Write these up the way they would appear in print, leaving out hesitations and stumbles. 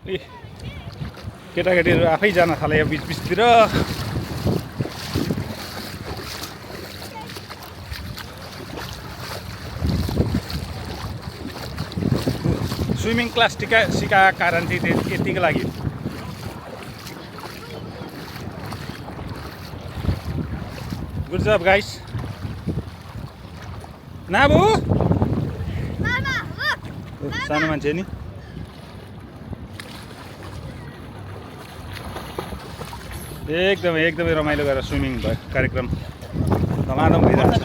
ए केटाकेटीहरू आफै जान थाले यो बिचतिर। स्विमिङ क्लास सिकाएको कारण चाहिँ यतिको लागि गुड जब गाइस। नाबु सानो मान्छे नि एकदमै रमाइलो गरेर स्विमिङ भयो कार्यक्रम धमाधम भइरहेको छ।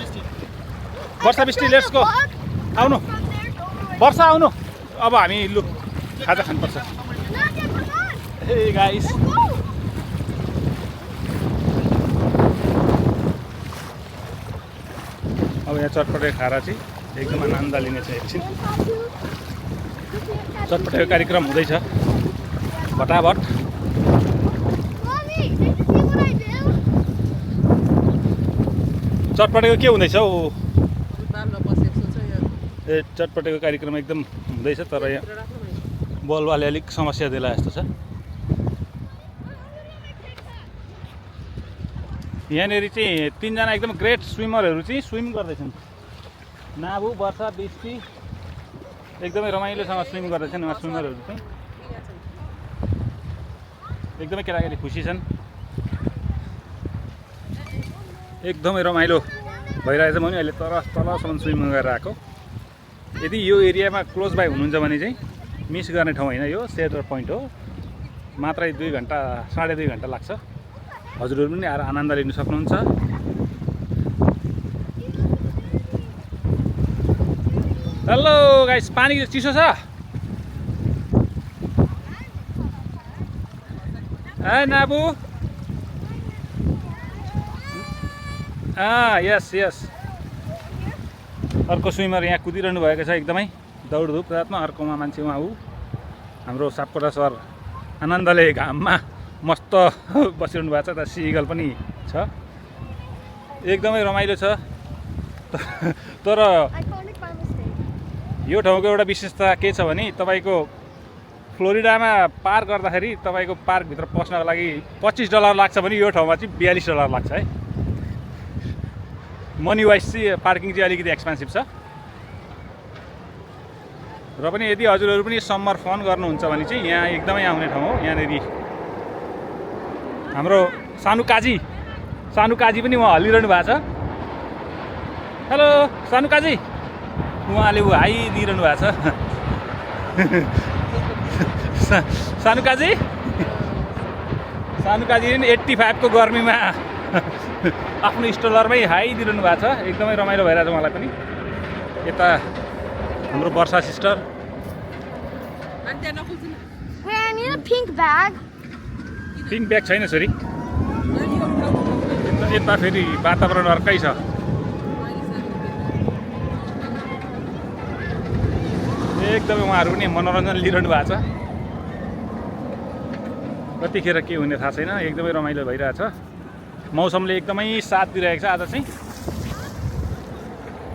वर्षा बिस्टी लेट्स गो। आउनु वर्षा आउनु। अब हामी लु खाजा खानुपर्छ। हे गाइस अब यहाँ चटपटे खाएर चाहिँ एकदम आनन्द लिने छ। एकछिन चटपटेको कार्यक्रम हुँदैछ फटाफट। चटपटेको के हुँदैछ हौ? ए चटपटेको कार्यक्रम एकदम हुँदैछ तर यहाँ बलवाले अलिक समस्या देला जस्तो छ। यहाँनिर चाहिँ तीनजना एकदम ग्रेट स्विमरहरू चाहिँ स्विम गर्दैछन्। नाबु वर्षा बिस्टी एकदमै रमाइलोसँग स्विम गर्दैछन्। उहाँ स्विमरहरू चाहिँ एकदमै केटाकेटी खुसी छन्। एकदमै रमाइलो भइरहेछ। म पनि अहिले तलसम्म स्विमिङ गरेर आएको। यदि यो एरियामा क्लोज बाई हुनुहुन्छ भने चाहिँ मिस गर्ने ठाउँ होइन यो, सेन्टर पोइन्ट हो। मात्रै 2 घन्टा 2.5 घन्टा लाग्छ। हजुरहरू पनि आएर आनन्द लिन सक्नुहुन्छ। हेलो गाइस पानी चिसो छ? ए नाबु यस अर्को स्विमर यहाँ कुदिरहनु भएको छ एकदमै दौडधुप रातमा। अर्कोमा मान्छे उहाँ ऊ हाम्रो सापकोटा सर आनन्दले घाममा मस्त बसिरहनु भएको छ। त सिगल पनि छ। एकदमै रमाइलो छ। तर यो ठाउँको एउटा विशेषता के छ भने तपाईँको फ्लोरिडामा पार गर्दाखेरि तपाईँको पार्कभित्र पस्नको लागि $25 लाग्छ भने यो ठाउँमा चाहिँ $42 लाग्छ है। मनी वाइज चाहिँ पार्किङ चाहिँ अलिकति एक्सपेन्सिभ छ। र पनि यदि हजुरहरू पनि समर फन गर्नुहुन्छ भने चाहिँ यहाँ एकदमै आउने ठाउँ हो। यहाँनिर हाम्रो सानु काजी पनि उहाँ हल्लिरहनु भएको छ। हेलो सानु काजी। उहाँले हाई दिइरहनु भएको छ। सानु काजी पनि 85 को गर्मीमा आफ्नो स्टलरमै हाई दिइरहनु भएको छ। एकदमै रमाइलो भइरहेछ मलाई पनि। यता हाम्रो वर्षा सिस्टर पिङ्क ब्याग छैन छोरी। यता फेरि वातावरण अर्कै छ। एकदमै उहाँहरू पनि मनोरञ्जन लिइरहनु भएको छ। कतिखेर के हुने थाहा छैन। एकदमै रमाइलो भइरहेछ। मौसमले एकदमै साथ दिइरहेको छ। आज चाहिँ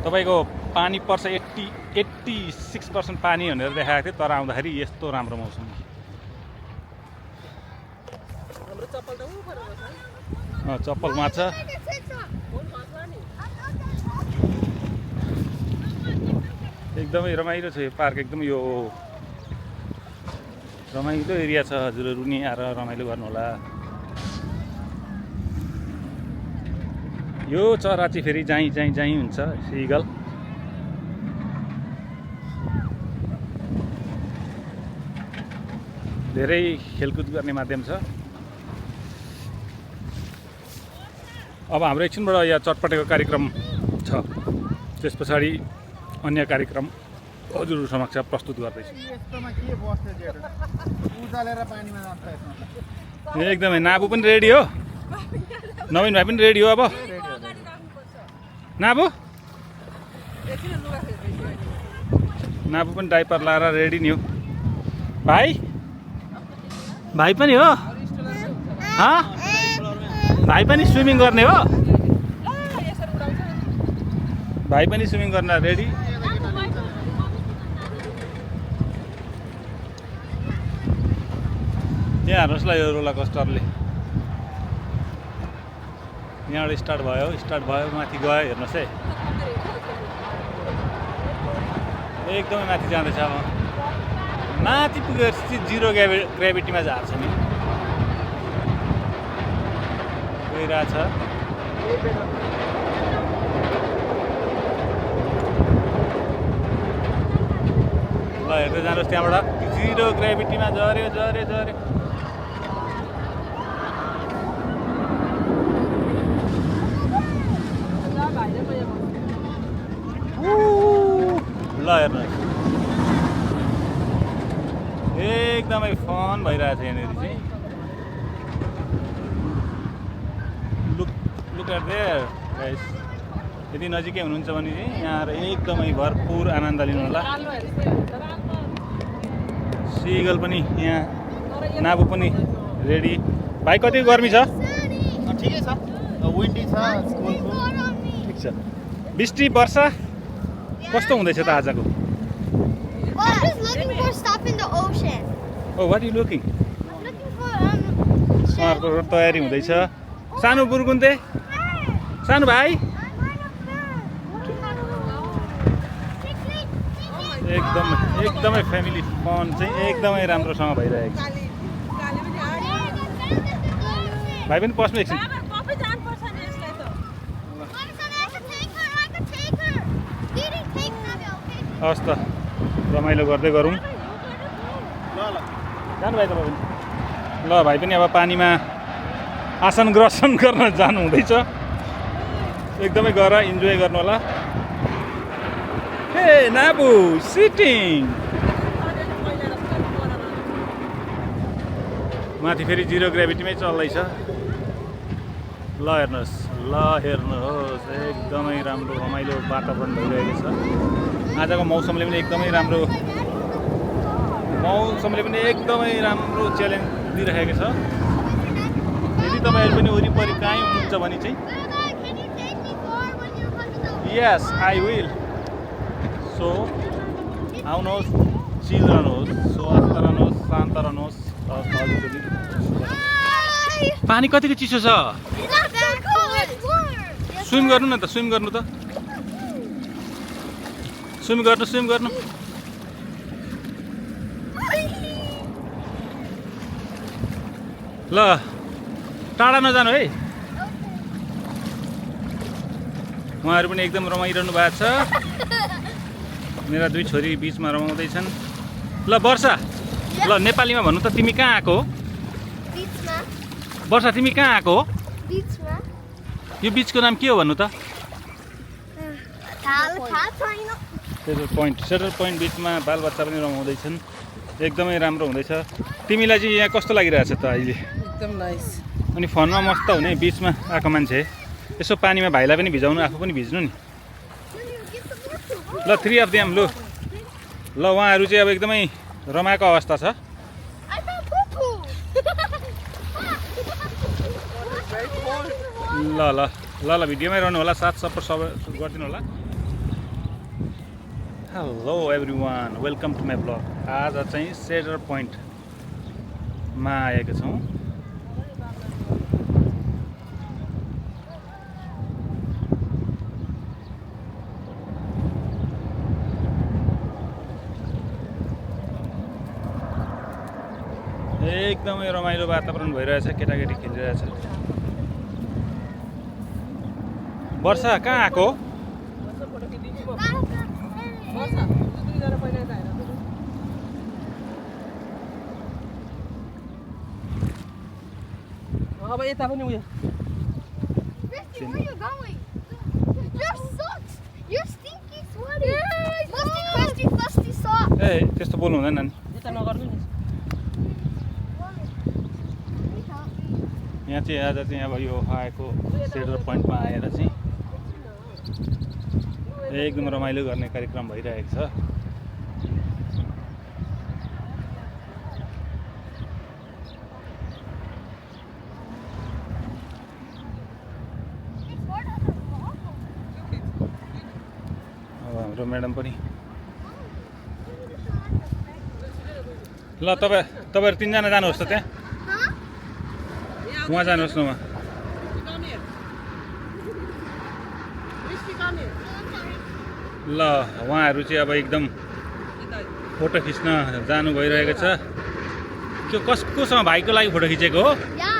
तपाईँको पानी पर्छ 86% पानी भनेर देखाएको थियो। तर आउँदाखेरि यस्तो राम्रो मौसम। चप्पल माछ एकदमै रमाइलो छ यो पार्क। एकदम यो रमाइलो एरिया छ। हजुरहरू नि आएर रमाइलो गर्नु होला। यो चरा चाहिँ फेरि चाहिँ हुन्छ सिगल। धेरै खेलकुद गर्ने माध्यम छ। अब हाम्रो एकछिनबाट यहाँ चटपटेको कार्यक्रम छ। त्यस पछाडि अन्य कार्यक्रम हजुरहरू समक्ष प्रस्तुत गर्दैछु। एकदमै नाबु पनि रेडी हो। नवीन भाइ पनि रेडी हो। अब नाबु पनि डाइपर लाएर रेडी नि हो। भाइ पनि हो। भाइ पनि स्विमिङ गर्ने हो। भाइ पनि स्विमिङ गर्न रेडी। यहाँ हेर्नुहोस् ल यो रोलर कोस्टरले यहाँबाट स्टार्ट भयो माथि गयो हेर्नुहोस् है एकदमै माथि जाँदैछ अब माथि पुगेपछि जिरो ग्राभिटीमा झार्छ नि गइरहेछ ल हेर्दै जानुहोस् त्यहाँबाट जिरो ग्राभिटीमा झऱ्यो ल हेर्नुहोस् एकदमै फन भइरहेछ यहाँनिर चाहिँ लुक एट देयर गाइस यदि नजिकै हुनुहुन्छ भने चाहिँ यहाँ आएर एकदमै भरपुर आनन्द लिनु होला सिगल पनि यहाँ नाबु पनि रेडी भाइ कति गर्मी छ ठिकै छ विन्डी छ ठिक छ बिस्टी वर्षा कस्तो हुँदैछ त आजको Well, I'm just looking for stuff in the ocean. Oh what you looking I'm looking for उहाँहरूको तयारी हुँदैछ सानो बुर्गुन्ते सानो भाइ एकदमै फ्यामिली फन चाहिँ एकदमै राम्रोसँग भइरहेको छ भाइ पनि पस्नु एकछिन हस् त रमाइलो गर्दै गरौँ जानु भाइ तपाईँ पनि ल भाइ पनि अब पानीमा आसन ग्रसन गर्न जानु हुँदैछ एकदमै गएर इन्जोय गर्नु होला हे नाबु सिटिङ माथि फेरि जिरो ग्राभिटीमै चल्दैछ ल हेर्नुहोस् एकदमै राम्रो रमाइलो वातावरण भइरहेको छ आजको मौसमले पनि एकदमै राम्रो च्यालेन्ज दिइरहेको छ यदि तपाईँहरू पनि वरिपरि कहीँ हुनुहुन्छ भने चाहिँ यस आई विल सो आउनुहोस् चिल रहनुहोस् स्वास्थ्य रहनुहोस् शान्त रहनुहोस् पानी कतिको चिसो छ स्विम गर्नु न त स्विम गर्नु ल टाढा नजानु है उहाँहरू पनि एकदम रमाइरहनु भएको छ मेरा दुई छोरी बिचमा रमाउँदैछन् ल वर्षा ल नेपालीमा भन्नु त तिमी कहाँ आएको हो वर्षा तिमी कहाँ आएको हो यो बिचको नाम के हो भन्नु त सेटल पोइन्ट बिचमा बालबच्चा पनि रमाउँदैछन् एकदमै राम्रो हुँदैछ तिमीलाई चाहिँ यहाँ कस्तो लागिरहेछ त अहिले एकदम नाइस अनि फनमा मस्त हुने बिचमा आएको मान्छे यसो पानीमा भाइलाई पनि भिजाउनु आफू पनि भिज्नु नि ल 3 अफ देम ल उहाँहरू चाहिँ अब एकदमै रमाएको अवस्था छ ल भिडियोमै रहनु होला साथ सपोर्ट सबै गरिदिनु होला hello everyone welcome to my blog आज चाहिँ सेडर पोइन्टमा आएका छौँ एकदमै रमाइलो वातावरण भइरहेछ केटाकेटी खेलिरहेछ वर्षा कहाँ आएको अब यता पनि उयो Christy, where are you going? Your socks! Your stinky sweaty! Musty, crusty socks! ए त्यस्तो बोल्नु हुँदैन नानी यता नगर्नु नि यहाँ चाहिँ आज चाहिँ अब यो आएको सेडर पोइन्टमा आएर चाहिँ एकदम रमाइलो गर्ने कार्यक्रम भइरहेको छ अब हाम्रो म्याडम पनि ल तपाईँहरू 3 जना जानुहोस् त त्यहाँ उहाँ जानुहोस् न उहाँ ल उहाँहरू चाहिँ अब एकदम फोटो खिच्न जानु भइरहेको छ त्यो कसकोसँग भाइको लागि फोटो खिचेको हो या